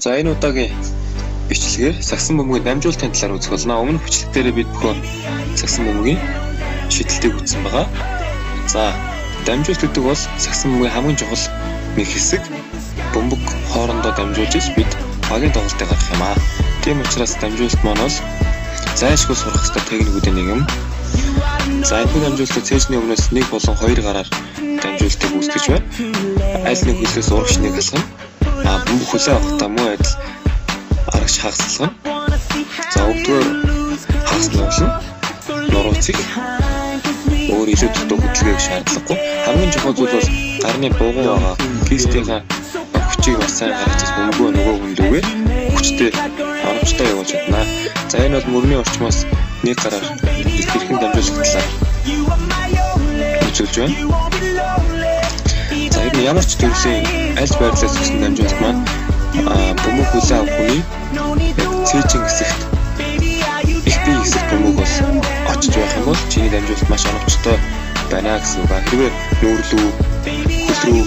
За энэ удаагийн бичлэгээр сагсан бөмбөгийн дамжуулалтын талаар үзэх болно. Өмнөх бичлэг дээр бид бүхэн сагсан бөмбөгийн шидэлтийг үзсэн байгаа. За дамжуулалт гэдэг бол сагсан бөмбөгийн хамгийн чухал нэг хэсэг. Бөмбөг хоорондоо дамжуулж иж бид багийн тоглолтыг гаргах юм аа. Тийм учраас дамжуулалт маань бол зайлшгүй сурах ёстой техникүүдийн нэг юм. За энэхүү дамжуулалтыг цээжний өмнөөс нэг болон хоёр гараар дамжуулалтыг үүсгэж байна. Аль нэг хөлөөс урагш нэг алхана. А бөмбөг хөлөө авахдаа мөн адил арагш хагас алхана. За өвдгөөр хагас нуглана. Нурууцыг өөр илүү дутуу хөдөлгөөг шаардлагагүй. Хамгийн чухал зүйл бол гарны бугуй байгаа кистийнхаа хүчийг бас сайн гаргаж бөмбөгөө нөгөө хүн лүүгээ хүчтэй оновчтой явуулж чадна. За энэ бол мөрний орчмоос нэг гараар хэрхэн дамжуулах талаар үзүүлж байна. За ер нь ямар ч төрлийн аль байрлалаас өгсөн дамжуулалт маань бөмбөг хүлээн авах хүний яг цээжин хэсэгт их бие хэсэгт бөмбөг бол очиж байх юм бол чиний дамжуулалт маш оновчтой байна гэсэн үг. Хэрвээ нүүрлүү, хөл рүү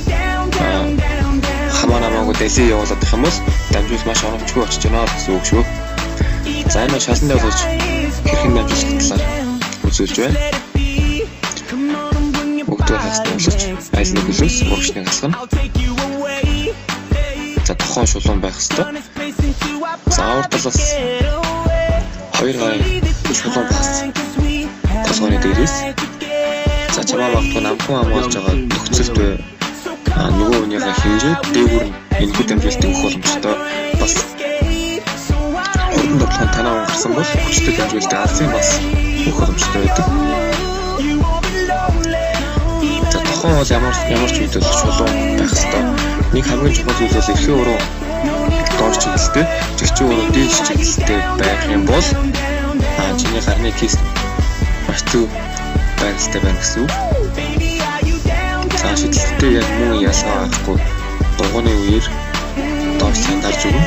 хамаа намаагүй далий явуулаад байх юм бол дамжуулалт маш оновчгүй очиж байна гэсэн үг шүү. За энэ шалан дагуулж хэрхэн дамжуулах талаар үзүүлж байна. Өгдөө хагас нуулж аль нэг хөлөөс урагш нэг алхана. За тохоо шулуун байх ёстой. За авар талаас хоёр гарын шулуун багс толгойн дээрээс за чамаа магадгүй намхан хамгаалж байгаа нөхцөлд нөгөө хүнийхээ хэмжээ дээгүүр нь энэхүү дамжуулалтыг өгөх боломжтой. Бас хурдан тоглох нь танаа гарсан бол хүчтэй дамжуулалтыг алсын бас өгөх боломжтой байдаг. За тохоо бол ямар ямар ч үед бол шулуун байх ёстой. Нэг хамгийн чухал зүйл бол эрхийн уруу доош чиглэлтэй, жигчийн уруу дээш чиглэлтэй байх юм бол чиний гарны кист маш зөв байралтай байна гэсэн үг. За шидэлттэй яг мөн ялгаа байхгүй дугуйны үеэр доош сайн дарж өгнө.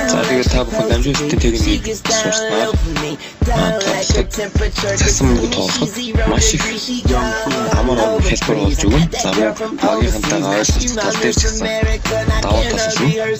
За тэгээд та бүхэн дамжуулалтын техникийг сурснаар тоглоход сагсан бөмбөг тоглоход маш их амар хялбар болж өгнө. За мөн багийнхантайгаа ойлголцох тал дээр ч гэсэн давуу тал болно.